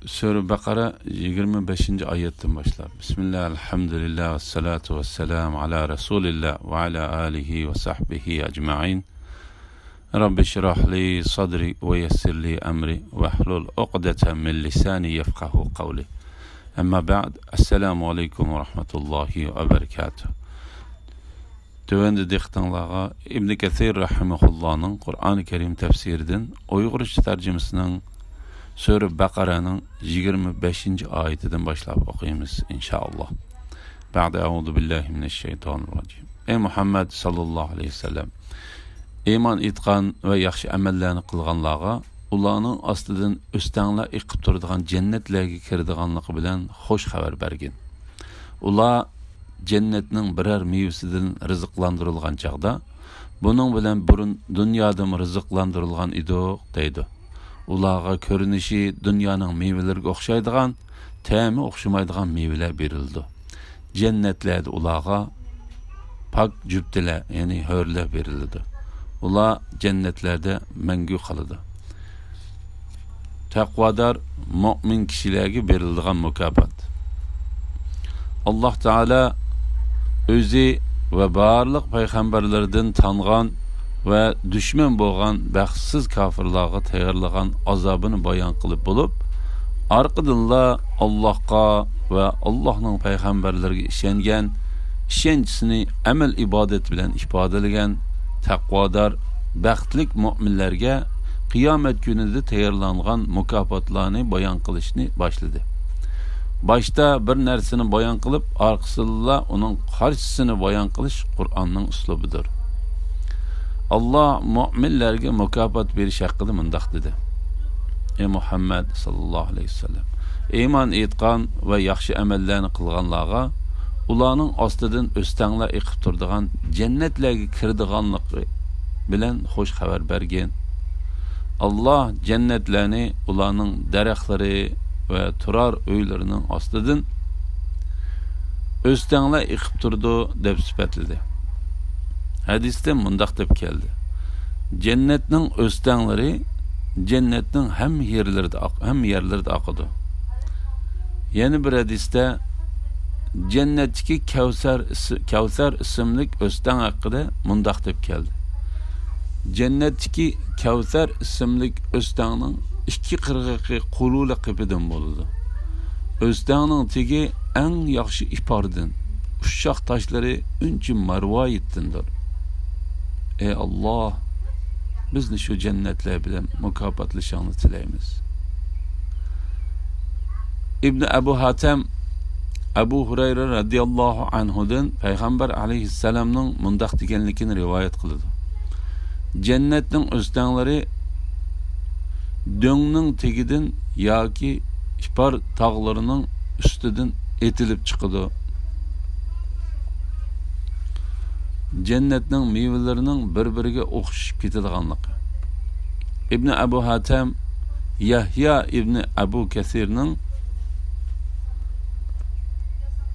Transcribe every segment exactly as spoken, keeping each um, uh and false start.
سۈرە بەقەرە يىگىرمە بەشىنچى ئايەتتىن باشلاپ. بىسمىللا، ئەلھەمدۇلىللا، ۋەسسالاتۇ ۋەسسالامۇ ئالا رەسۇلىللا ۋە ئالا ئالىھى ۋە سەھبىھى ئەجمەئىن. رەببىشرەھلى سەدرى ۋە يەسسىرلى ئەمرى ۋەھلۇل ئۇقدەتەم مىن لىسانى يەفقەھۇ قەۋلى. ئەمما بەئد، ئەسسالامۇ ئەلەيكۇم ۋە رەھمەتۇللاھى ۋە بەرىكاتۇھ. تۆۋەندە دىققىتىڭلارغا ئىبنى كەسىر رەھىمەھۇللانىڭ قۇرئانى كەرىم تەپسىرىدىن ئۇيغۇرچە تەرجىمىسىنىڭ سۈرە بەقەرەنىڭ يىگىرمە بەشىنچى ئايىتىدىن باشلاپ ئوقۇيمىز، ئىنشائاللا. بەئدە، ئەئۇزۇ بىللاھى مىنەششەيتانىررەجىم. ئەي مۇھەممەد ساللاللاھۇ ئەلەيھى ۋەسەللەم، ئىمان ئېيتقان ۋە ياخشى ئەمەللەرنى قىلغانلارغا ئۇلارنىڭ ئاستىدىن ئۆستەڭلەر ئېقىپ تۇرىدىغان جەننەتلەرگە كىرىدىغانلىقى بىلەن خۇش خەۋەر بەرگىن. ئۇلار جەننەتنىڭ بىرەر مېۋىسىدىن رىزىقلاندۇرۇلغان چاغدا، بۇنىڭ بىلەن بۇرۇن دۇنيادىمۇ رىزىقلاندۇرۇلغان ئىدۇق، دەيدۇ. ئۇلارغا كۆرۈنۈشى دۇنيانىڭ مېۋىلىرىگە ئوخشايدىغان، تەمى ئوخشىمايدىغان مېۋىلەر بېرىلىدۇ. جەننەتلەردە ئۇلارغا پاك جۈپتىلەر، يەنى ھۆرلەر بېرىلىدۇ. ئۇلار جەننەتلەردە مەڭگۈ قالىدۇ. تەقۋادار مۆمىن كىشىلەرگە بېرىلىدىغان مۇكاپات. ئاللاھ تائالا ئۆزى ۋە بارلىق پەيغەمبەرلىرىدىن تانغان ۋە دۈشمەن بولغان بەختسىز كاپىرلارغا تەييارلىغان ئازابىنى بايان قىلىپ بولۇپ، ئارقىدىنلا ئاللاھقا ۋە ئاللاھنىڭ پەيغەمبەرلىرىگە ئىشەنگەن، ئىشەنچىسىنى ئەمەل ئىبادەت بىلەن ئىپادىلىگەن تەقۋادار، بەختلىك مۆمىنلەرگە قىيامەت كۈنىدە تەييارلانغان مۇكاپاتلارنى بايان قىلىشنى باشلىدى. باشتا بىر نەرسىنى بايان قىلىپ، ئارقىسىدىنلا ئۇنىڭ قارشىسىنى بايان قىلىش قۇرئاننىڭ ئۇسلۇبىدۇر. ئاللاھ مۆمىنلەرگە مۇكاپات بېرىش ھەققىدە مۇنداق دېدى: ئەي مۇھەممەد ساللاللاھۇ ئەلەيھى ۋەسەللەم، ئىمان ئېيتقان ۋە ياخشى ئەمەللەرنى قىلغانلارغا ئۇلارنىڭ ئاستىدىن ئۆستەڭلەر ئېقىپ تۇرىدىغان جەننەتلەرگە كىرىدىغانلىقى بىلەن خۇش خەۋەر بەرگىن. ئاللاھ جەننەتلەرنى ئۇلارنىڭ دەرەخلىرى ۋە تۇرار ئۆيلىرىنىڭ ئاستىدىن ئۆستەڭلەر ئېقىپ تۇرىدۇ، دەپ سۈپەتلىدى. ھەدىستە مۇنداق دەپ كەلدى: جەننەتنىڭ ئۆستەڭلىرى جەننەتنىڭ ھەممە يەرلىرىدە ئاق-، ھەممە يەرلىرىدە ئاقىدۇ. يەنە بىر ھەدىستە جەننەتتىكى كەۋسەر ئىس-، كەۋسەر ئىسىملىك ئۆستەڭ ھەققىدە مۇنداق دەپ كەلدى: جەننەتتىكى كەۋسەر ئىسىملىك ئۆستەڭنىڭ ئىككى قىرغىقى قۇلۇلە قېپىدىن بولىدۇ. ئۆستەڭنىڭ تېگى ئەڭ ياخشى ئىپاردىن، ئۇششاق تاشلىرى ئۈنچە مەرۋايىتتىندۇر. ئەي ئاللاھ، بىزنى شۇ جەننەتلەر بىلەن مۇكاپاتلىشىڭنى تىلەيمىز. ئىبنى ئەبۇ ھاتەم ئەبۇ ھۇرەيرە رەزىياللاھۇ ئەنھۇدىن پەيغەمبەر ئەلەيھىسسالامنىڭ مۇنداق دېگەنلىكىنى رىۋايەت قىلىدۇ: جەننەتنىڭ ئۆستەڭلىرى دۆڭنىڭ تېگىدىن ياكى ئىپار تاغلىرىنىڭ ئۈستىدىن ئېتىلىپ چىقىدۇ. جەننەتنىڭ مېۋىلىرىنىڭ بىر-بىرىگە ئوخشىشىپ كېتىدىغانلىقى. ئىبنى ئەبۇ ھاتەم يەھيا ئىبنى ئەبۇ كەسىرنىڭ،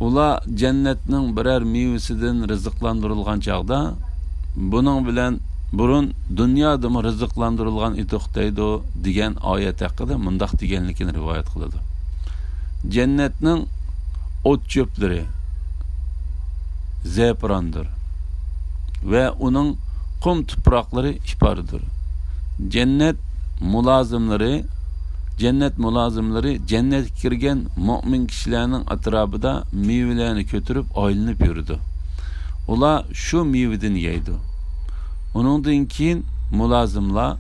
ئۇلار جەننەتنىڭ بىرەر مېۋىسىدىن رىزىقلاندۇرۇلغان چاغدا، بۇنىڭ بىلەن بۇرۇن دۇنيادىمۇ رىزىقلاندۇرۇلغان ئىدۇق دەيدۇ، دېگەن ئايەت ھەققىدە مۇنداق دېگەنلىكىنى رىۋايەت قىلىدۇ: جەننەتنىڭ ئوت-چۆپلىرى زەپىراندۇر ۋە ئۇنىڭ قۇم تۇپراقلىرى ئىپاردۇر. جەننەت مۇلازىملىرى، جەننەت مۇلازىملىرى جەننەتكە كىرگەن مۆمىن كىشىلەرنىڭ ئەتراپىدا مېۋىلەرنى كۆتۈرۈپ ئايلىنىپ يۈرىدۇ. ئۇلار شۇ مېۋىدىن يەيدۇ. ئۇنىڭدىن كېيىن مۇلازىملار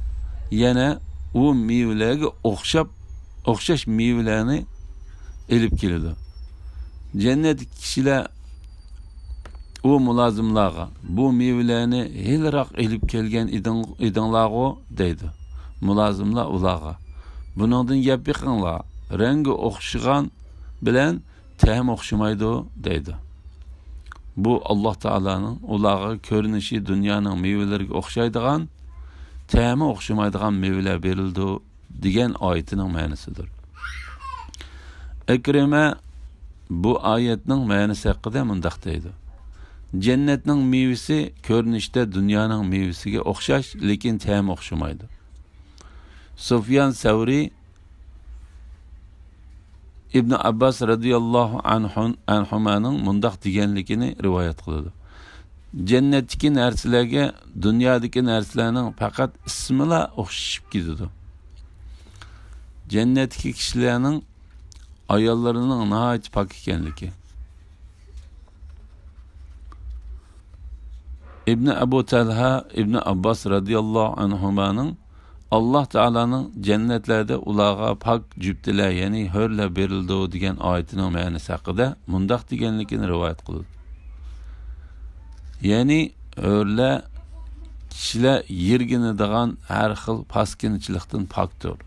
يەنە ئۇ مېۋىلەرگە ئوخشاپ، ئوخشاش مېۋىلەرنى ئېلىپ كېلىدۇ. جەننەتتىكى كىشىلەر ئۇ مۇلازىملارغا، «بۇ مېۋىلەرنى ھېلىراق ئېلىپ كەلگەن ئىدىڭ-، ئىدىڭلارغۇ؟» دەيدۇ. مۇلازىملار ئۇلارغا، «بۇنىڭدىن يەپ بېقىڭلار، رەڭگى ئوخشىغان بىلەن تەمى ئوخشىمايدۇ» دەيدۇ. بۇ ئاللاھ تائالانىڭ ئۇلارغا كۆرۈنۈشى دۇنيانىڭ مېۋىلىرىگە ئوخشايدىغان، تەمى ئوخشىمايدىغان مېۋىلەر بېرىلىدۇ دېگەن ئايىتىنىڭ مەنىسىدۇر. ئىكرىمە بۇ ئايەتنىڭ مەنىسى ھەققىدە مۇنداق دەيدۇ: جەننەتنىڭ مېۋىسى كۆرۈنۈشتە دۇنيانىڭ مېۋىسىگە ئوخشاش، لېكىن تەمى ئوخشىمايدۇ. سۇفيان سەۋرى ئىبن ئابباس رەزىياللاھۇ ئەنھۇ-، ئەنھۇمانىڭ مۇنداق دېگەنلىكىنى رىۋايەت قىلىدۇ: جەننەتتىكى نەرسىلەرگە دۇنيادىكى نەرسىلەرنىڭ پەقەت ئىسمىلا ئوخشىشىپ كېتىدۇ. جەننەتتىكى كىشىلەرنىڭ ئاياللىرىنىڭ ناھايىتى پاك ئىكەنلىكى. ئىبنى ئەبۇ تەلھە ئىبنى ئابباس رەزىياللاھۇ ئەنھۇمانىڭ، ئاللاھ تائالانىڭ جەننەتلەردە ئۇلارغا پاك جۈپتىلەر، يەنى ھۆرلەر بېرىلىدۇ دېگەن ئايىتىنىڭ مەنىسى ھەققىدە مۇنداق دېگەنلىكىنى رىۋايەت قىلىدۇ: يەنى ھۆرلەر كىشىلەر يىرگىنىدىغان ھەر خىل پاسكىنىچىلىقتىن پاكتۇر.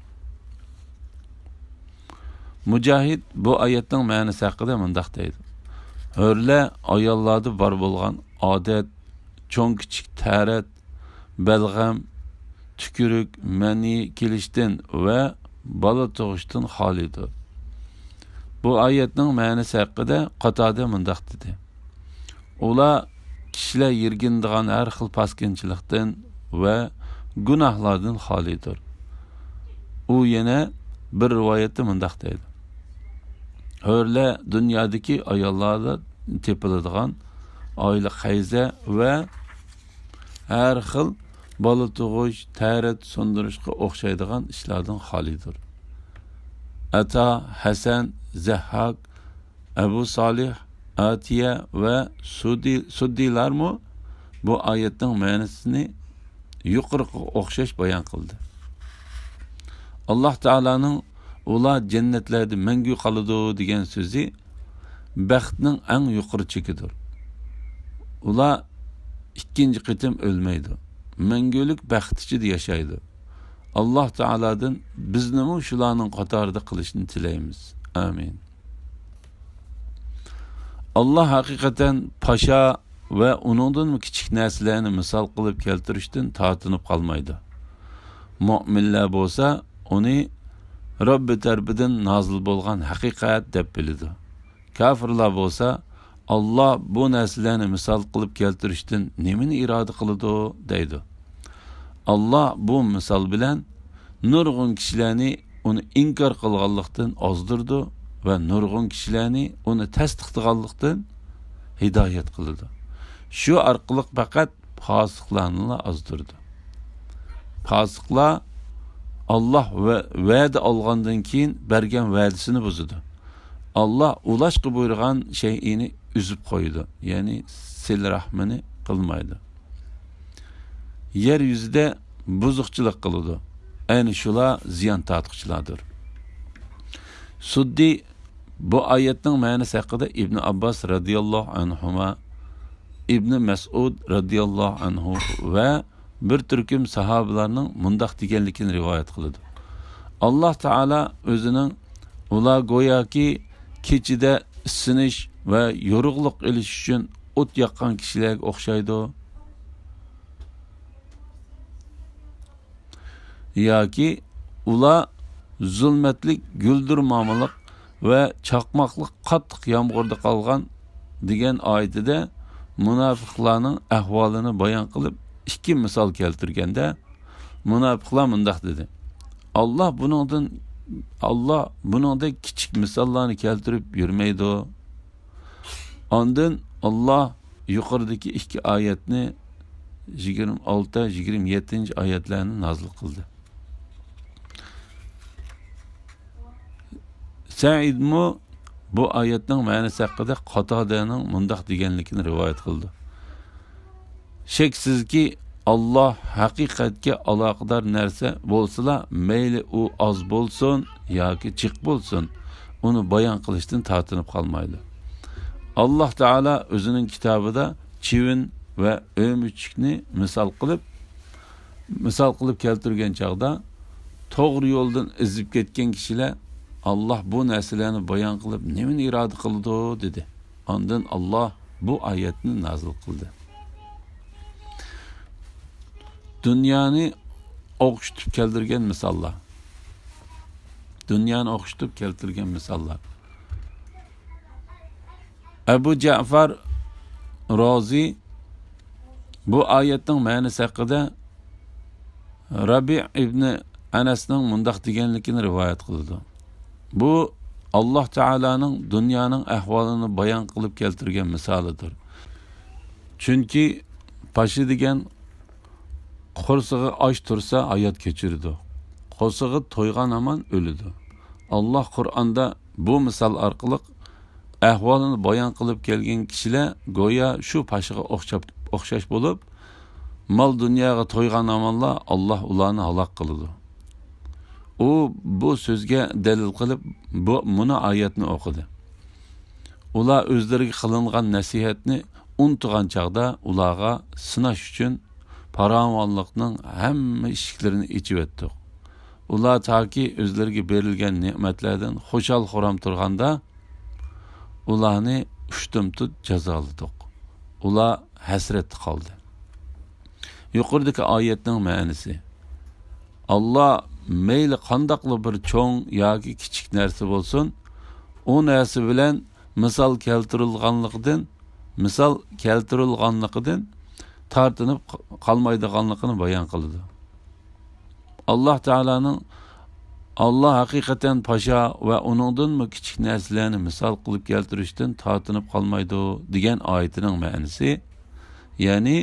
مۇجاھىد بۇ ئايەتنىڭ مەنىسى ھەققىدە مۇنداق دەيدۇ: ھۆرلەر ئاياللاردا بار بولغان ئادەت، چوڭ-كىچىك تەرەت، بەلغەم، تۈكۈرۈك، مەنىي كېلىشتىن ۋە بالا تۇغۇشتىن خالىيدۇر. بۇ ئايەتنىڭ مەنىسى ھەققىدە قاتادە مۇنداق دېدى: ئۇلار كىشىلەر يىرگىنىدىغان ھەر خىل پاسكىنچىلىقتىن ۋە گۇناھلاردىن خالىيدۇر. ئۇ يەنە بىر رىۋايەتتە مۇنداق دەيدۇ: ھۆرلەر دۇنيادىكى ئاياللاردا تېپىلىدىغان ئايلىق ھەيزە ۋە ھەر خىل بالا تۇغۇش، تەرەت سۇندۇرۇشقا ئوخشايدىغان ئىشلاردىن خالىيدۇر. ئەتا، ھەسەن، زەھھاك، ئەبۇ سالىھ، ئاتىيە ۋە سۇددى، سۇددىلارمۇ بۇ ئايەتنىڭ مەنىسىنى يۇقىرىقىغا ئوخشاش بايان قىلدى. ئاللاھ تائالانىڭ «ئۇلار جەننەتلەردە مەڭگۈ قالىدۇ» دېگەن سۆزى بەختنىڭ ئەڭ يۇقىرى چېكىدۇر. ئۇلار ئىككىنچى قېتىم ئۆلمەيدۇ. مەڭگۈلۈك بەخت ئىچىدە ياشايدۇ. ئاللاھ تائالادىن بىزنىمۇ شۇلارنىڭ قاتارىدا قىلىشنى تىلەيمىز. ئامىن. ئاللاھ ھەقىقەتەن پاشا ۋە ئۇنىڭدىنمۇ كىچىك نەرسىلەرنى مىسال قىلىپ كەلتۈرۈشتىن تارتىنىپ قالمايدۇ. مۆمىنلەر بولسا ئۇنى رەببى تەرىپىدىن نازىل بولغان ھەقىقەت دەپ بىلىدۇ. كاپىرلار بولسا، «ئاللاھ بۇ نەرسىلەرنى مىسال قىلىپ كەلتۈرۈشتىن نېمىنى ئىرادە قىلىدۇ؟» دەيدۇ. ئاللاھ بۇ مىسال بىلەن نۇرغۇن كىشىلەرنى ئۇنى ئىنكار قىلغانلىقتىن ئازدۇرىدۇ ۋە نۇرغۇن كىشىلەرنى ئۇنى تەستىقلىغانلىقتىن ھىدايەت قىلىدۇ. شۇ ئارقىلىق پەقەت پاسىقلارنىلا ئازدۇرىدۇ. پاسىقلار ئاللاھ ۋە-، ۋەدە ئالغاندىن كېيىن بەرگەن ۋەدىسىنى بۇزىدۇ. ئاللاھ ئۇلاشقا بۇيرۇغان شەيئىنى ئۈزۈپ قويىدۇ، يەنى سىلە رەھمىنى قىلمايدۇ. يەر يۈزىدە بۇزۇقچىلىق قىلىدۇ. ئەنە شۇلار زىيان تارتقۇچىلاردۇر. سۇددى بۇ ئايەتنىڭ مەنىسى ھەققىدە ئىبن ئابباس رەزىياللاھۇ ئەنھۇما، ئىبن مەسئۇد رەزىياللاھۇ ئەنھۇ ۋە بىر تۈركۈم ساھابىلارنىڭ مۇنداق دېگەنلىكىنى رىۋايەت قىلىدۇ: ئاللاھ تائالا ئۆزىنىڭ «ئۇلار گوياكى كېچىدە ئىسسىنىش ۋە يورۇقلۇق ئېلىش ئۈچۈن ئوت ياققان كىشىلەرگە ئوخشايدۇ» ياكى «ئۇلار زۇلمەتلىك گۈلدۈرمامىلىق ۋە چاقماقلىق قاتتىق يامغۇردا قالغان» دېگەن ئايىتىدە مۇناپىقلارنىڭ ئەھۋالىنى بايان قىلىپ، ئىككى مىسال كەلتۈرگەندە، مۇناپىقلار مۇنداق دېدى: «ئاللاھ بۇنىڭدىن، ئاللاھ بۇنىڭدەك كىچىك مىساللارنى كەلتۈرۈپ يۈرمەيدۇ.» ئاندىن ئاللاھ يۇقىرىدىكى ئىككى ئايەتنى، يىگىرمە ئالتە، يىگىرمە يەتتىنچى ئايەتلەرنى نازىل قىلدى. سەئىدمۇ بۇ ئايەتنىڭ مەنىسى ھەققىدە قاتادەنىڭ مۇنداق دېگەنلىكىنى رىۋايەت قىلىدۇ: شەكسىزكى، ئاللاھ ھەقىقەتكە ئالاقىدار نەرسە بولسىلا، مەيلى ئۇ ئاز بولسۇن ياكى جىق بولسۇن، ئۇنى بايان قىلىشتىن تارتىنىپ قالمايدۇ. ئاللاھ تائالا ئۆزىنىڭ كىتابىدا چىۋىن ۋە ئۆمۈچۈكنى مىسال قىلىپ، مىسال قىلىپ كەلتۈرگەن چاغدا، توغرا يولدىن ئېزىپ كەتكەن كىشىلەر «ئاللاھ بۇ نەرسىلەرنى بايان قىلىپ نېمىنى ئىرادە قىلىدۇ؟» دېدى. ئاندىن ئاللاھ بۇ ئايەتنى نازىل قىلدى. دۇنيانى ئوخشىتىپ كەلتۈرگەن مىساللار. دۇنيانى ئوخشىتىپ كەلتۈرگەن مىساللار. ئەبۇ جەئفەر رازى بۇ ئايەتنىڭ مەنىسى ھەققىدە رەبىئ ئىبنى ئەنەسنىڭ مۇنداق دېگەنلىكىنى رىۋايەت قىلىدۇ: بۇ ئاللاھ تائالانىڭ دۇنيانىڭ ئەھۋالىنى بايان قىلىپ كەلتۈرگەن مىسالىدۇر. چۈنكى پاشا دېگەن قورسىقى ئاچ تۇرسا ھايات كەچۈرىدۇ، قورسىقى تويغان ھامان ئۆلىدۇ. ئاللاھ قۇرئاندا بۇ مىسال ئارقىلىق ئەھۋالىنى بايان قىلىپ كەلگەن كىشىلەر گويا شۇ پاشىغا ئوخشاپ، ئوخشاش بولۇپ، مال-دۇنياغا تويغان ھامانلا ئاللاھ ئۇلارنى ھالاك قىلىدۇ. ئۇ بۇ سۆزگە دەلىل قىلىپ، بۇ، مۇنۇ ئايەتنى ئوقۇدى. ئۇلار ئۆزلىرىگە قىلىنغان نەسىھەتنى ئۇنتۇغان چاغدا ئۇلارغا سىناش ئۈچۈن پاراۋانلىقنىڭ ھەممە ئىشىكلىرىنى ئېچىۋەتتۇق. ئۇلار تاكى ئۆزلىرىگە بېرىلگەن نېمەتلەردىن خۇشال-خۇرام تۇرغاندا، ئۇلارنى ئۇشتۇمتۇت جازالىدۇق. ئۇلار ھەسرەتتە قالدى. يۇقىرىدىكى ئايەتنىڭ مەنىسى: ئاللاھ مەيلى قانداقلا بىر چوڭ ياكى كىچىك نەرسە بولسۇن، ئۇ نەرسە بىلەن مىسال كەلتۈرۈلغانلىقىدىن، مىسال كەلتۈرۈلغانلىقىدىن تارتىنىپ قالمايدىغانلىقىنى بايان قىلىدۇ. ئاللاھ تائالانىڭ، ئاللاھ ھەقىقەتەن پاشا ۋە ئۇنىڭدىنمۇ كىچىك نەرسىلەرنى مىسال قىلىپ كەلتۈرۈشتىن تارتىنىپ قالمايدۇ دېگەن ئايىتىنىڭ مەنىسى، يەنى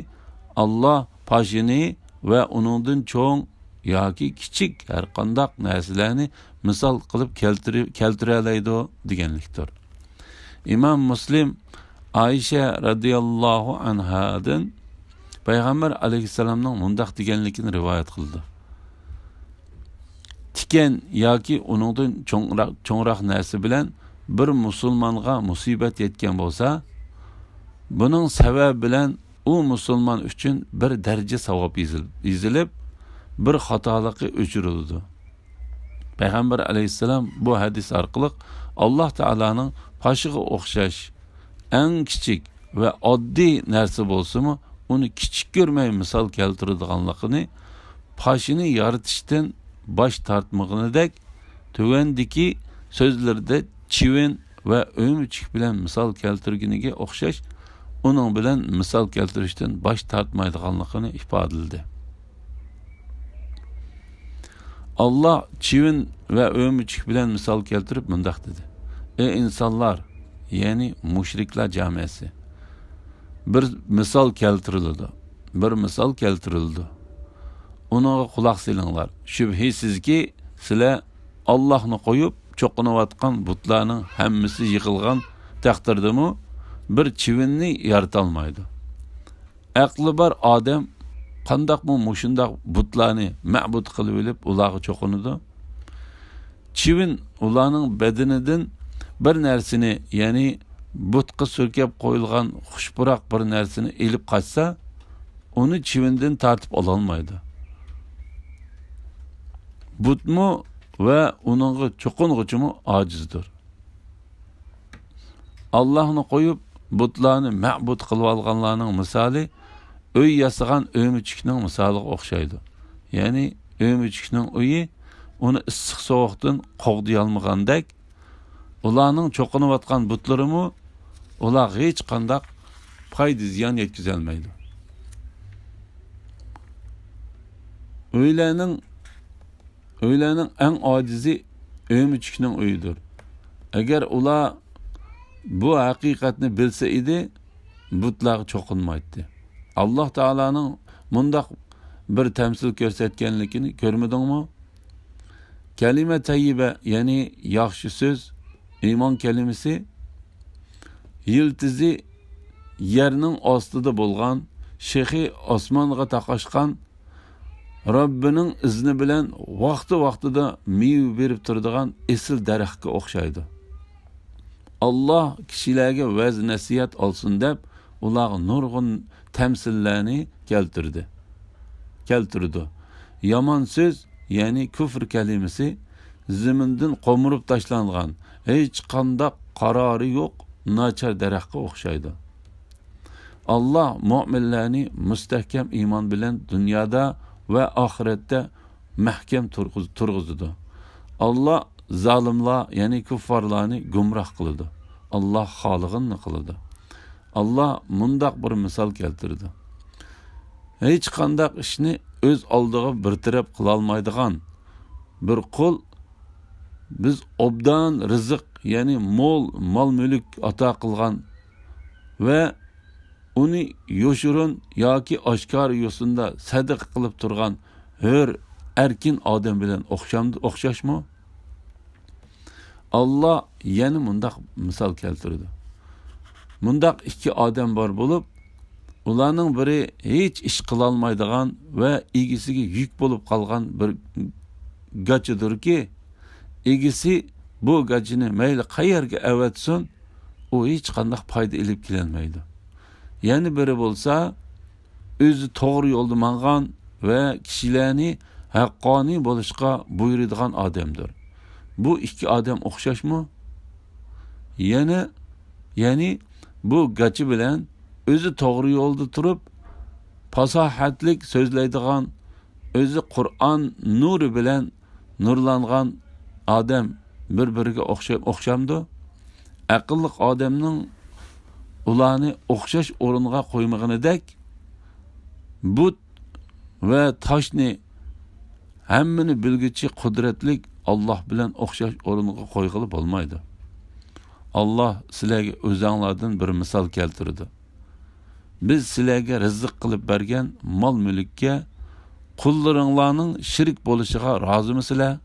ئاللاھ پاشىنى ۋە ئۇنىڭدىن چوڭ ياكى كىچىك ھەرقانداق نەرسىلەرنى مىسال قىلىپ كەلتۈرە-، كەلتۈرەلەيدۇ دېگەنلىكتۇر. ئىمام مۇسلىم ئائىشە رەزىياللاھۇ ئەنھادىن پەيغەمبەر ئەلەيھىسسالامنىڭ مۇنداق دېگەنلىكىنى رىۋايەت قىلىدۇ: تىكەن ياكى ئۇنىڭدىن چوڭراق، چوڭراق نەرسە بىلەن بىر مۇسۇلمانغا مۇسىبەت يەتكەن بولسا، بۇنىڭ سەۋەبى بىلەن ئۇ مۇسۇلمان ئۈچۈن بىر دەرىجە ساۋاب يېزىل-، يېزىلىپ، بىر خاتالىقى ئۆچۈرۈلىدۇ. پەيغەمبەر ئەلەيھىسسالام بۇ ھەدىس ئارقىلىق ئاللاھ تائالانىڭ پاشىغا ئوخشاش ئەڭ كىچىك ۋە ئاددىي نەرسە بولسىمۇ، ئۇنى كىچىك كۆرمەي مىسال كەلتۈرىدىغانلىقىنى، پاشىنى يارىتىشتىن باش تارتمىغىنىدەك، تۆۋەندىكى سۆزلىرىدە چىۋىن ۋە ئۆمۈچۈك بىلەن مىسال كەلتۈرگىنىگە ئوخشاش، ئۇنىڭ بىلەن مىسال كەلتۈرۈشتىن باش تارتمايدىغانلىقىنى ئىپادىلىدى. ئاللاھ چىۋىن ۋە ئۆمۈچۈك بىلەن مىسال كەلتۈرۈپ مۇنداق دېدى: ئەي ئىنسانلار، يەنى مۇشرىكلار جامەسى، بىر مىسال كەلتۈرۈلىدۇ، بىر مىسال كەلتۈرۈلىدۇ. ئۇنىڭغا قۇلاق سېلىڭلار. شۈبھىسىزكى، سىلەر ئاللاھنى قويۇپ چوقۇنۇۋاتقان بۇتلارنىڭ ھەممىسى يىغىلغان تەقدىردىمۇ، بىر چىۋىننى يارىتالمايدۇ. ئەقلى بار ئادەم قانداقمۇ مۇشۇنداق بۇتلارنى مەبۇد قىلىۋېلىپ، ئۇلارغا چوقۇنىدۇ؟ چىۋىن ئۇلارنىڭ بەدىنىدىن بىر نەرسىنى، يەنى بۇتقا سۈركەپ قويۇلغان خۇش پۇراق بىر نەرسىنى ئېلىپ قاچسا، ئۇنى چىۋىندىن تارتىپ ئالالمايدۇ. بۇتمۇ ۋە ئۇنىڭغا چوقۇنغۇچىمۇ ئاجىزدۇر. ئاللاھنى قويۇپ، بۇتلارنى مەبۇد قىلىۋالغانلارنىڭ مىسالى ئۆي ياسىغان ئۆمۈچۈكنىڭ مىسالىغا ئوخشايدۇ. يەنى ئۆمۈچۈكنىڭ ئۆيى ئۇنى ئىسسىق-سوغۇقتىن قوغدىيالمىغاندەك، ئۇلارنىڭ چوقۇنۇۋاتقان بۇتلىرىمۇ ئۇلارغا ھېچقانداق پايدا-زىيان يەتكۈزەلمەيدۇ. ئۆيلەرنىڭ، ئۆيلەرنىڭ ئەڭ ئاجىزى ئۆمۈچۈكنىڭ ئۆيىدۇر. ئەگەر ئۇلار بۇ ھەقىقەتنى بىلسە ئىدى، بۇتلارغا چوقۇنمايتتى. ئاللاھ تائالانىڭ مۇنداق بىر تەمسىل كۆرسەتكەنلىكىنى كۆرمىدىڭمۇ؟ كەلىمە تەييىبە، يەنى ياخشى سۆز، ئىمان كەلىمىسى، يىلتىزى يەرنىڭ ئاستىدا بولغان، شېخى ئاسمانغا تاقاشقان، رەببىنىڭ ئىزنى بىلەن ۋاقتى-ۋاقتىدا مېۋە بېرىپ تۇرىدىغان ئېسىل دەرەخكە ئوخشايدۇ. ئاللاھ كىشىلەرگە ۋەز-نەسىھەت ئالسۇن دەپ، ئۇلارغا نۇرغۇن تەمسىللەرنى كەلتۈردى، كەلتۈرىدۇ. يامان سۆز، يەنى كۇفر كەلىمىسى، زېمىندىن قومۇرۇپ تاشلانغان، ھېچقانداق قارارى يوق ناچار دەرەخكە ئوخشايدۇ. ئاللاھ مۆمىنلەرنى مۇستەھكەم ئىمان بىلەن دۇنيادا ۋە ئاخىرەتتە مەھكەم تۇرغۇز-، تۇرغۇزىدۇ. ئاللاھ زالىملار، يەنى كۇففارلارنى گۇمراھ قىلىدۇ. ئاللاھ خالىغىنىنى قىلىدۇ. ئاللاھ مۇنداق بىر مىسال كەلتۈرىدۇ. ھېچقانداق ئىشنى ئۆز ئالدىغا بىر تەرەپ قىلالمايدىغان بىر قۇل بىز ئوبدان رىزىق، يەنى مول مال-مۈلۈك ئاتا قىلغان ۋە ئۇنى يوشۇرۇن ياكى ئاشكارا يوسۇندا سەدىقە قىلىپ تۇرغان ھۆر، ئەركىن ئادەم بىلەن ئوخشامدۇ-، ئوخشاشمۇ؟ ئاللا يەنە مۇنداق مىسال كەلتۈرىدۇ. مۇنداق ئىككى ئادەم بار بولۇپ، ئۇلارنىڭ بىرى ھېچ ئىش قىلالمايدىغان ۋە ئىگىسىگە يۈك بولۇپ قالغان بىر گاچىدۇركى، ئىگىسى بۇ گاچىنى مەيلى قەيەرگە ئەۋەتسۇن، ئۇ ھېچقانداق پايدا ئېلىپ كېلەلمەيدۇ. يەنە بىرى بولسا، ئۆزى توغرا يولدا ماڭغان ۋە كىشىلەرنى ھەققانىي بولۇشقا بۇيرۇيدىغان ئادەمدۇر. بۇ ئىككى ئادەم ئوخشاشمۇ؟ يەنە، يەنى بۇ گاچا بىلەن ئۆزى توغرا يولدا تۇرۇپ، پاساھەتلىك سۆزلەيدىغان، ئۆزى قۇرئان نۇرى بىلەن نۇرلانغان ئادەم بىر-بىرىگە ئوخشاي-، ئوخشامدۇ؟ ئەقىللىق ئادەمنىڭ ئۇلارنى ئوخشاش ئورۇنغا قويمىغىنىدەك، بۇت ۋە تاشنى، ھەممىنى بىلگۈچى قۇدرەتلىك ئاللا بىلەن ئوخشاش ئورۇنغا قويغىلى بولمايدۇ. ئاللا سىلەرگە ئۆزەڭلاردىن بىر مىسال كەلتۈرىدۇ. بىز سىلەرگە رىزىق قىلىپ بەرگەن مال-مۈلۈككە قۇللىرىڭلارنىڭ شېرىك بولۇشىغا رازىمۇسىلەر؟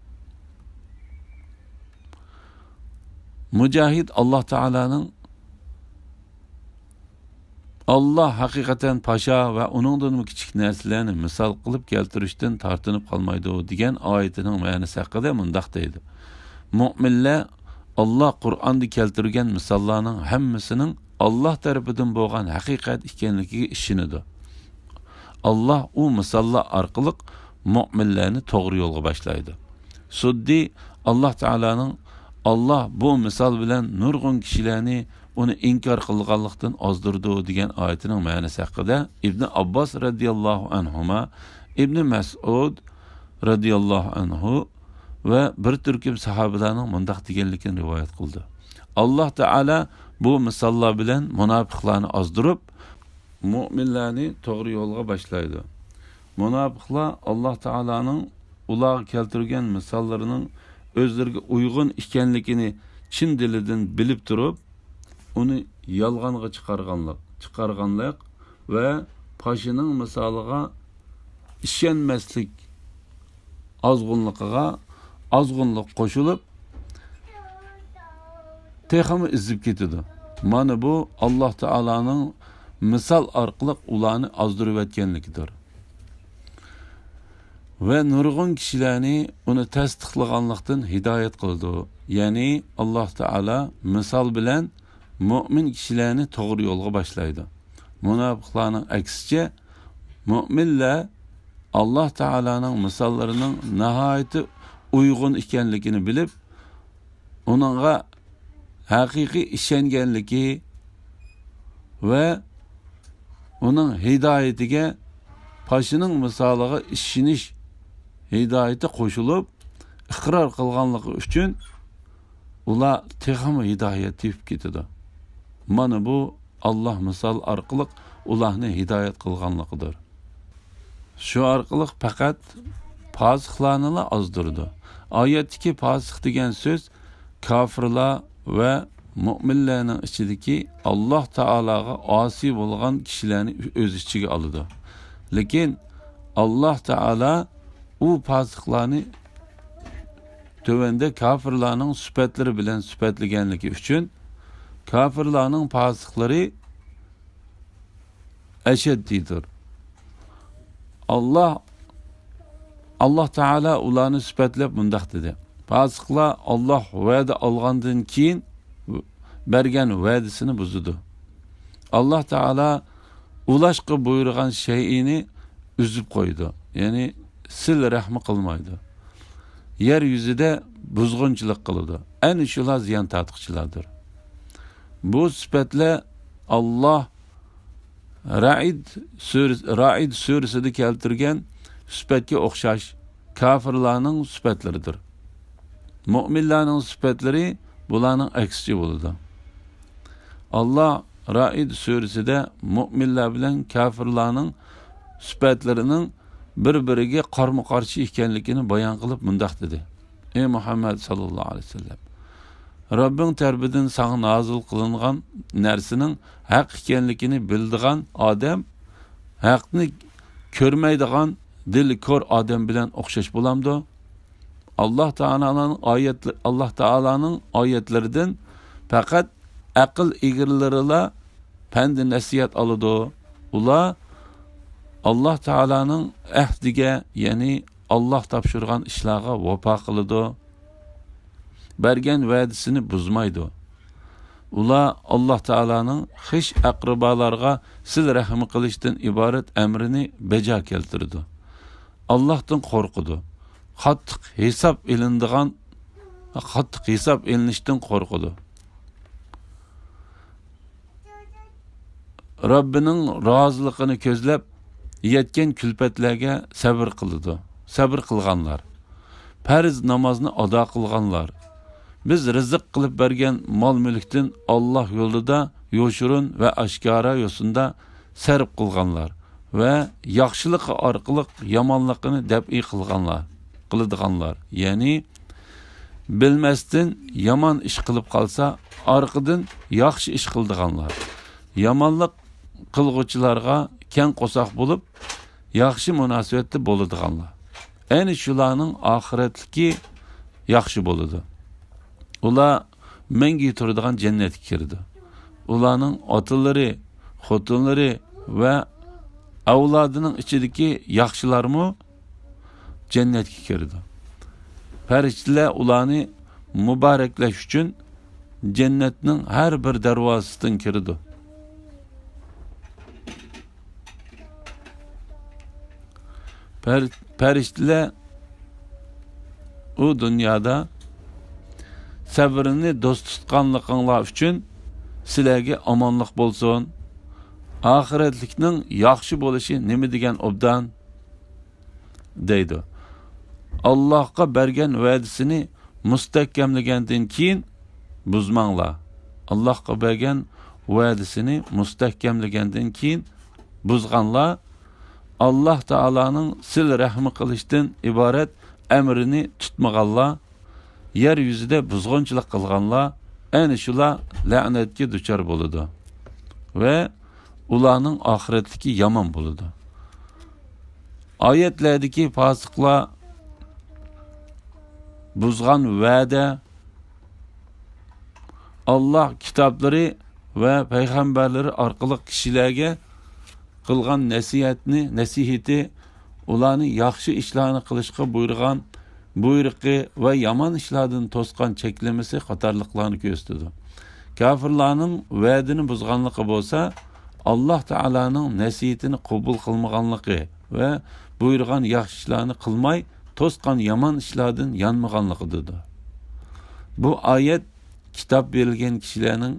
مۇجاھىد ئاللا تائالانىڭ، ئاللا ھەقىقەتەن پاشا ۋە ئۇنىڭدىنمۇ كىچىك نەرسىلەرنى مىسال قىلىپ كەلتۈرۈشتىن تارتىنىپ قالمايدۇ، دېگەن ئايىتىنىڭ مەنىسى ھەققىدە مۇنداق دەيدۇ: مۆمىنلەر ئاللا قۇرئاندا كەلتۈرگەن مىساللارنىڭ ھەممىسىنىڭ ئاللا تەرىپىدىن بولغان ھەقىقەت ئىكەنلىكىگە ئىشىنىدۇ. ئاللا ئۇ مىساللار ئارقىلىق مۆمىنلەرنى توغرا يولغا باشلايدۇ. سۇددى ئاللا تائالانىڭ، ئاللا بۇ مىسال بىلەن نۇرغۇن كىشىلەرنى ئۇنى ئىنكار قىلغانلىقتىن ئازدۇرىدۇ، دېگەن ئايىتىنىڭ مەنىسى ھەققىدە ئىبنى ئابباس رەزىياللاھۇ ئەنھۇما، ئىبنى مەسئۇد رەزىياللاھۇ ئەنھۇ ۋە بىر تۈركۈم ساھابىلەرنىڭ مۇنداق دېگەنلىكىنى رىۋايەت قىلدى: ئاللا تائالا بۇ مىساللار بىلەن مۇناپىقلارنى ئازدۇرۇپ، مۆمىنلەرنى توغرا يولغا باشلايدۇ. مۇناپىقلار ئاللا تائالانىڭ ئۇلارغا كەلتۈرگەن مىساللىرىنىڭ ئۆزلىرىگە ئۇيغۇن ئىكەنلىكىنى چىن دىلىدىن بىلىپ تۇرۇپ، ئۇنى يالغانغا چىقارغانلىق، چىقارغانلىق ۋە پاشىنىڭ مىسالىغا ئىشەنمەسلىك ئازغۇنلۇقىغا ئازغۇنلۇق قوشۇلۇپ، تېخىمۇ ئېزىپ كېتىدۇ. مانا بۇ ئاللا تائالانىڭ مىسال ئارقىلىق ئۇلارنى ئازدۇرۇۋەتكەنلىكىدۇر. ۋە نۇرغۇن كىشىلەرنى ئۇنى تەستىقلىغانلىقتىن ھىدايەت قىلىدۇ. يەنى ئاللا تائالا مىسال بىلەن مۆمىن كىشىلەرنى توغرا يولغا باشلايدۇ. مۇناپىقلارنىڭ ئەكسىچە، مۆمىنلەر ئاللا تائالانىڭ مىساللىرىنىڭ ناھايىتى ئۇيغۇن ئىكەنلىكىنى بىلىپ، ئۇنىڭغا ھەقىقىي ئىشەنگەنلىكى ۋە ئۇنىڭ ھىدايىتىگە، پاشىنىڭ مىسالىغا ئىشىنىش ھىدايىتى قوشۇلۇپ، ئىقرار قىلغانلىقى ئۈچۈن، ئۇلار تېخىمۇ ھىدايەت تېپىپ كېتىدۇ. مانا بۇ، ئاللا مىسال ئارقىلىق ئۇلارنى ھىدايەت قىلغانلىقىدۇر. شۇ ئارقىلىق پەقەت پاسىقلارنىلا ئازدۇرىدۇ. ئايەتتىكى پاسىق دېگەن سۆز كاپىرلار ۋە مۆمىنلەرنىڭ ئىچىدىكى ئاللا تائالاغا ئاسىي بولغان كىشىلەرنى ئۆز ئىچىگە ئالىدۇ. لېكىن ئاللا تائالا ئۇ پاسىقلارنى تۆۋەندە كاپىرلارنىڭ سۈپەتلىرى بىلەن سۈپەتلىگەنلىكى ئۈچۈن، كاپىرلارنىڭ پاسىقلىرى ئەشەددىيدۇر. ئاللا، ئاللا تائالا ئۇلارنى سۈپەتلەپ مۇنداق دېدى: پاسىقلار ئاللا ۋەدە ئالغاندىن كېيىن بەرگەن ۋەدىسىنى بۇزىدۇ. ئاللا تائالا ئۇلاشقا بۇيرۇغان شەيئىنى ئۈزۈپ قويىدۇ، يەنى سىلە رەھمى قىلمايدۇ. يەر يۈزىدە بۇزغۇنچىلىق قىلىدۇ. ئەنە شۇلار زىيان تارتقۇچىلاردۇر. بۇ سۈپەتلەر ئاللا رەئد سۈرىسى، رەئد سۈرىسىدە كەلتۈرگەن سۈپەتكە ئوخشاش كاپىرلارنىڭ سۈپەتلىرىدۇر. مۆمىنلەرنىڭ سۈپەتلىرى بۇلارنىڭ ئەكسىچە بولىدۇ. ئاللا رەئد سۈرىسىدە مۆمىنلەر بىلەن كاپىرلارنىڭ سۈپەتلىرىنىڭ بىر-بىرىگە قارمۇ-قارشى ئىكەنلىكىنى بايان قىلىپ مۇنداق دېدى: ئەي مۇھەممەد ساللاللاھۇ ئەلەيھى ۋەسەللەم، رەببىڭ تەرىپىدىن ساڭا نازىل قىلىنغان نەرسىنىڭ ھەق ئىكەنلىكىنى بىلىدىغان ئادەم ھەقنى كۆرمەيدىغان دىلى كور ئادەم بىلەن ئوخشاش بولامدۇ؟ ئاللاھ تائالانىڭ ئايەتلە-، ئاللاھ تائالانىڭ ئايەتلىرىدىن پەقەت ئەقىل ئىگىلىرىلا پەند نەسىھەت ئالىدۇ. ئۇلار ئاللاھ تائالانىڭ ئەھدىگە، يەنى ئاللاھ تاپشۇرغان ئىشلارغا ۋاپا قىلىدۇ. بەرگەن ۋەدىسىنى بۇزمايدۇ. ئۇلار ئاللاھ تائالانىڭ خىش ئەقرىبالارغا سىلە رەھمى قىلىشتىن ئىبارەت ئەمرىنى بەجا كەلتۈرىدۇ. ئاللاھتىن قورقىدۇ. قاتتىق ھېساب ئېلىنىدىغان، قاتتىق ھېساب ئېلىنىشتىن قورقىدۇ. رەببىنىڭ رازىلىقىنى كۆزلەپ يەتكەن كۈلپەتلەرگە سەۋر قىلىدۇ. سەۋر قىلغانلار. پەرز نامازنى ئادا قىلغانلار. بىز رىزىق قىلىپ بەرگەن مال-مۈلۈكتىن ئاللاھ يولىدا يوشۇرۇن ۋە ئاشكارا يوسۇندا سەرپ قىلغانلار ۋە ياخشىلىقى ئارقىلىق يامانلىقىنى دەپئى قىلغانلار، قىلىدىغانلار، يەنى بىلمەستىن يامان ئىش قىلىپ قالسا، ئارقىدىن ياخشى ئىش قىلىدىغانلار، يامانلىق قىلغۇچىلارغا كەڭ قورساق بولۇپ، ياخشى مۇناسىۋەتتە بولىدىغانلار. ئەنە شۇلارنىڭ ئاخىرەتلىكى ياخشى بولىدۇ. ئۇلار مەڭگۈ تۇرىدىغان جەننەتكە كىرىدۇ. ئۇلارنىڭ ئاتىلىرى، خوتۇنلىرى ۋە ئەۋلادىنىڭ ئىچىدىكى ياخشىلارمۇ جەننەتكە كىرىدۇ. پەرىشتىلەر ئۇلارنى مۇبارەكلەش ئۈچۈن جەننەتنىڭ ھەر بىر دەرۋازىسىدىن كىرىدۇ. پەر-، پەرىشتىلەر ئۇ دۇنيادا سەۋرنى دوست تۇتقانلىقىڭلار ئۈچۈن سىلەرگە ئامانلىق بولسۇن. ئاخىرەتلىكنىڭ ياخشى بولۇشى نېمە دېگەن ئوبدان؟ دەيدۇ. ئاللاھقا بەرگەن ۋەدىسىنى مۇستەھكەملىگەندىن كېيىن بۇزماڭلار. ئاللاھقا بەرگەن ۋەدىسىنى مۇستەھكەملىگەندىن كېيىن بۇزغانلار، ئاللاھ تائالانىڭ سىلە رەھمى قىلىشتىن ئىبارەت ئەمرىنى تۇتمىغانلار، يەر يۈزىدە بۇزغۇنچىلىق قىلغانلار، ئەنە شۇلار لەنەتكە دۇچار بولىدۇ ۋە ئۇلارنىڭ ئاخىرەتلىكى يامان بولىدۇ. ئايەتلەردىكى پاسىقلار بۇزغان ۋەدە، ئاللاھ كىتابلىرى ۋە پەيغەمبەرلىرى ئارقىلىق كىشىلەرگە قىلغان نەسىھەتنى، نەسىھىتى، ئۇلارنى ياخشى ئىشلارنى قىلىشقا بۇيرۇغان بۇيرۇقى ۋە يامان ئىشلاردىن توسقان چەكلىمىسى قاتارلىقلارنى كۆرسىتىدۇ. كاپىرلارنىڭ ۋەدىنى بۇزغانلىقى بولسا، ئاللاھ تائالانىڭ نەسىھىتىنى قوبۇل قىلمىغانلىقى ۋە بۇيرۇغان ياخشى ئىشلارنى قىلماي، توسقان يامان ئىشلاردىن يانمىغانلىقىدىدۇر. بۇ ئايەت كىتاب بېرىلگەن كىشىلەرنىڭ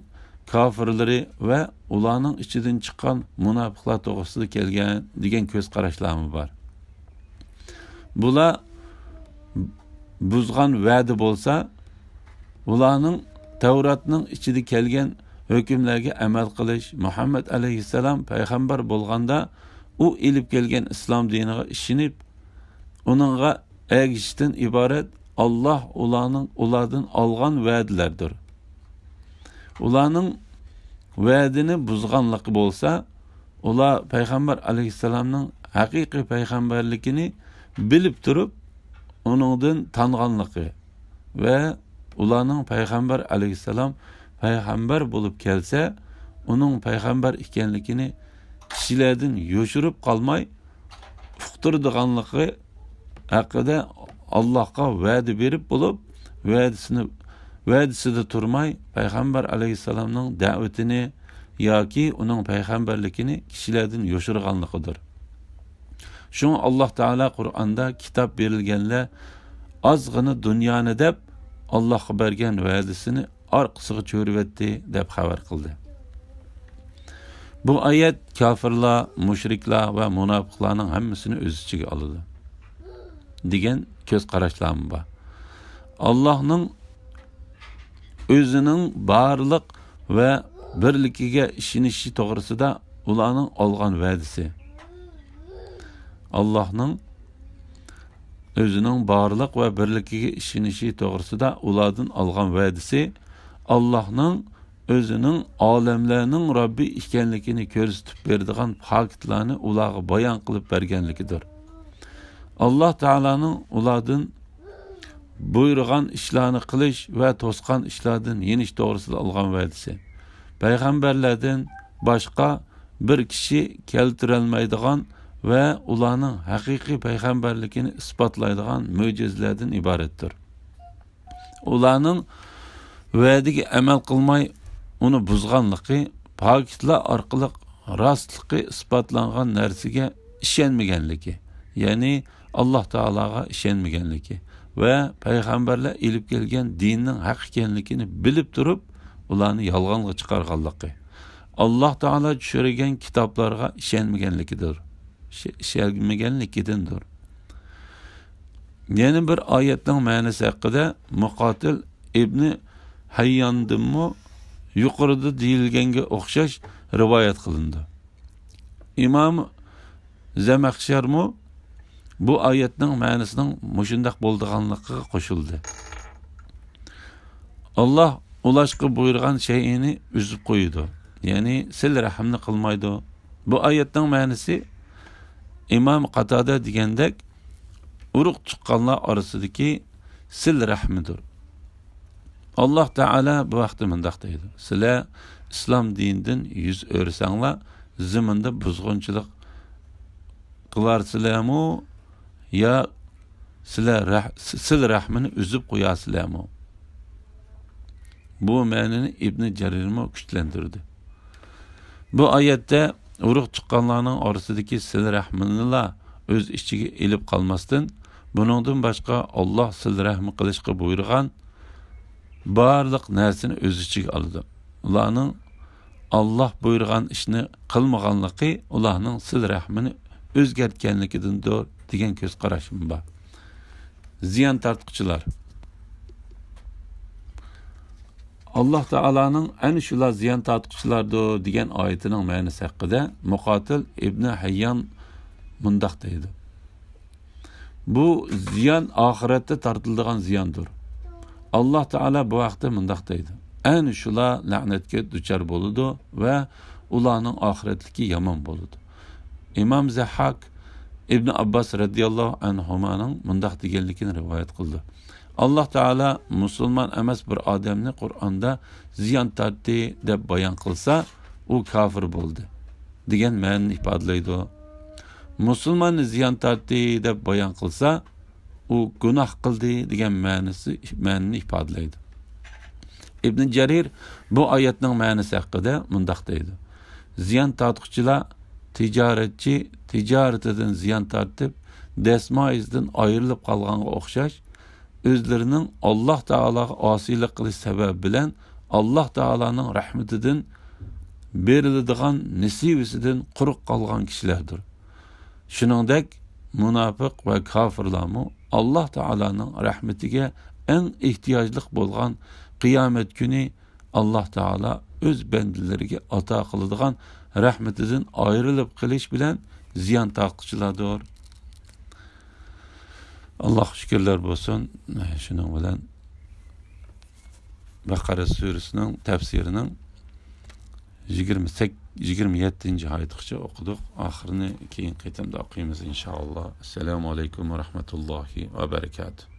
كاپىرلىرى ۋە ئۇلارنىڭ ئىچىدىن چىققان مۇناپىقلار توغرىسىدا كەلگەن دېگەن كۆز قاراشلارمۇ بار. بۇلار بۇزغان ۋەدە بولسا، ئۇلارنىڭ تەۋراتنىڭ ئىچىدە كەلگەن ھۆكۈملەرگە ئەمەل قىلىش، مۇھەممەد ئەلەيھىسسالام پەيغەمبەر بولغاندا ئۇ ئېلىپ كەلگەن ئىسلام دىنىغا ئىشىنىپ، ئۇنىڭغا ئەگىشىشتىن ئىبارەت ئاللاھ ئۇلارنىڭ، ئۇلاردىن ئالغان ۋەدىلەردۇر. ئۇلارنىڭ ۋەدىنى بۇزغانلىقى بولسا، ئۇلار پەيغەمبەر ئەلەيھىسسالامنىڭ ھەقىقىي پەيغەمبەرلىكىنى بىلىپ تۇرۇپ، ئۇنىڭدىن تانغانلىقى ۋە ئۇلارنىڭ پەيغەمبەر ئەلەيھىسسالام پەيغەمبەر بولۇپ كەلسە، ئۇنىڭ پەيغەمبەر ئىكەنلىكىنى كىشىلەردىن يوشۇرۇپ قالماي، ئۇقتۇرىدىغانلىقى ھەققىدە ئاللاھقا ۋەدە بېرىپ بولۇپ، ۋەدىسىنى، ۋەدىسىدە تۇرماي، پەيغەمبەر ئەلەيھىسسالامنىڭ دەۋىتىنى ياكى ئۇنىڭ پەيغەمبەرلىكىنى كىشىلەردىن يوشۇرغانلىقىدۇر. شۇڭا ئاللاھ تائالا قۇرئاندا كىتاب بېرىلگەنلەر ئازغىنە دۇنيانى دەپ، ئاللاھقا بەرگەن ۋەدىسىنى ئارقىسىغا چۆرۈۋەتتى، دەپ خەۋەر قىلدى. بۇ ئايەت كاپىرلار، مۇشرىكلار ۋە مۇناپىقلارنىڭ ھەممىسىنى ئۆز ئىچىگە ئالىدۇ، دېگەن كۆز قاراشلارمۇ بار. ئاللاھنىڭ ئۆزىنىڭ بارلىق ۋە بىرلىكىگە ئىشىنىشى توغرىسىدا ئۇلارنىڭ ئالغان ۋەدىسى. ئاللاھنىڭ ئۆزىنىڭ بارلىق ۋە بىرلىكىگە ئىشىنىشى توغرىسىدا ئۇلاردىن ئالغان ۋەدىسى، ئاللاھنىڭ ئۆزىنىڭ ئالەملەرنىڭ رەببى ئىكەنلىكىنى كۆرسىتىپ بېرىدىغان پاكىتلارنى ئۇلارغا بايان قىلىپ بەرگەنلىكىدۇر. ئاللاھ تائالانىڭ ئۇلاردىن بۇيرۇغان ئىشلارنى قىلىش ۋە توسقان ئىشلاردىن يېنىش توغرىسىدا ئالغان ۋەدىسى، پەيغەمبەرلەردىن باشقا بىر كىشى كەلتۈرەلمەيدىغان ۋە ئۇلارنىڭ ھەقىقىي پەيغەمبەرلىكىنى ئىسپاتلايدىغان مۆجىزىلەردىن ئىبارەتتۇر. ئۇلارنىڭ ۋەدىگە ئەمەل قىلماي، ئۇنى بۇزغانلىقى، پاكىتلار ئارقىلىق راستلىقى ئىسپاتلانغان نەرسىگە ئىشەنمىگەنلىكى، يەنى ئاللاھ تائالاغا ئىشەنمىگەنلىكى ۋە پەيغەمبەرلەر ئېلىپ كەلگەن دىننىڭ ھەق ئىكەنلىكىنى بىلىپ تۇرۇپ، ئۇلارنى يالغانغا چىقارغانلىقى، ئاللاھ تائالا چۈشۈرگەن كىتابلارغا ئىشەنمىگەنلىكىدۇر. ئىشە-، ئىشەنمىگەنلىكىدىندۇر. يەنە بىر ئايەتنىڭ مەنىسى ھەققىدە مۇقاتىل ئىبنى ھەيياندىنمۇ يۇقىرىدا دېيىلگەنگە ئوخشاش رىۋايەت قىلىنىدۇ. ئىمام زەمەخشەرمۇ بۇ ئايەتنىڭ مەنىسىنىڭ مۇشۇنداق بولىدىغانلىقىغا قوشۇلدى. ئاللاھ ئۇلاشقا بۇيرۇغان شەيئىنى ئۈزۈپ قويىدۇ، يەنى سىلە رەھىمنى قىلمايدۇ. بۇ ئايەتنىڭ مەنىسى ئىمام قاتادە دېگەندەك ئۇرۇق تۇغقانلار ئارىسىدىكى سىلە رەھمىدۇر. ئاللاھ تائالا بۇ ھەقتە مۇنداق دەيدۇ: سىلەر ئىسلام دىنىدىن يۈز ئۆرۈسەڭلار، زېمىندا بۇزغۇنچىلىق قىلارسىلەرمۇ يا سىلەر رەھ-، سىلە رەھمىنى ئۈزۈپ قويارسىلەرمۇ؟ بۇ مەنىنى ئىبنى جەرىرمۇ كۈچلەندۈردى. بۇ ئايەتتە ئۇرۇق تۇغقانلارنىڭ ئارىسىدىكى سىلە رەھمىنىلا ئۆز ئىچىگە ئېلىپ قالماستىن، بۇنىڭدىن باشقا ئاللاھ سىلە رەھمى قىلىشقا بۇيرۇغان بارلىق نەرسىنى ئۆز ئىچىگە ئالىدۇ. ئۇلارنىڭ ئاللاھ بۇيرۇغان ئىشنى قىلمىغانلىقى ئۇلارنىڭ سىلە رەھمىنى ئۆزگەرتكەنلىكىدىندۇر، دېگەن كۆز قاراشمۇ بار. زىيان تارتقۇچىلار. ئاللاھ تائالانىڭ ئەنە شۇلار زىيان تارتقۇچىلاردۇر دېگەن ئايىتىنىڭ مەنىسى ھەققىدە مۇقاتىل ئىبنى ھەييان مۇنداق دەيدۇ: بۇ زىيان ئاخىرەتتە تارتىلىدىغان زىياندۇر. ئاللاھ تائالا بۇ ھەقتە مۇنداق دەيدۇ: ئەنە شۇلار لەنەتكە دۇچار بولىدۇ ۋە ئۇلارنىڭ ئاخىرەتلىكى يامان بولىدۇ. ئىمام زەھھاك ئىبنى ئابباس رەزىياللاھۇ ئەنھۇمانىڭ مۇنداق دېگەنلىكىنى رىۋايەت قىلدى: ئاللاھ تائالا مۇسۇلمان ئەمەس بىر ئادەمنى قۇرئاندا زىيان تارتتى دەپ بايان قىلسا، ئۇ كاپىر بولدى دېگەن مەنىنى ئىپادىلەيدۇ. مۇسۇلماننى زىيان تارتتى دەپ بايان قىلسا، ئۇ گۇناھ قىلدى دېگەن مەنىسى، مەنىنى ئىپادىلەيدۇ. ئىبنى جەرىر بۇ ئايەتنىڭ مەنىسى ھەققىدە مۇنداق دەيدۇ: زىيان تارتقۇچىلار تىجارەتچى تىجارىتىدىن زىيان تارتىپ، دەسمايىسىدىن ئايرىلىپ قالغانغا ئوخشاش، ئۆزلىرىنىڭ ئاللاھ تائالاغا ئاسىيلىق قىلىش سەۋەبى بىلەن ئاللاھ تائالانىڭ رەھمىتىدىن، بېرىلىدىغان نېسىۋىسىدىن قۇرۇق قالغان كىشىلەردۇر. شۇنىڭدەك مۇناپىق ۋە كاپىرلارمۇ ئاللاھ تائالانىڭ رەھمىتىگە ئەڭ ئېھتىياجلىق بولغان قىيامەت كۈنى ئاللاھ تائالا ئۆز بەندىلىرىگە ئاتا قىلىدىغان رەھمىتىدىن ئايرىلىپ قېلىش بىلەن زىيان تارتقۇچىلاردۇر. ئاللاھقا شۈكۈرلەر بولسۇن. شۇنىڭ بىلەن بەقەرە سۈرىسىنىڭ تەپسىرىنىڭ يىگىرمە سەككىز، يىگىرمە يەتتىنچى ئايىتىغىچە ئوقۇدۇق. ئاخىرىنى كېيىنكى قېتىمدا ئوقۇيمىز، ئىنشائاللا. ئەسسالامۇ ئەلەيكۇم ۋە رەھمەتۇللاھى ۋە بەرىكاتۇھ.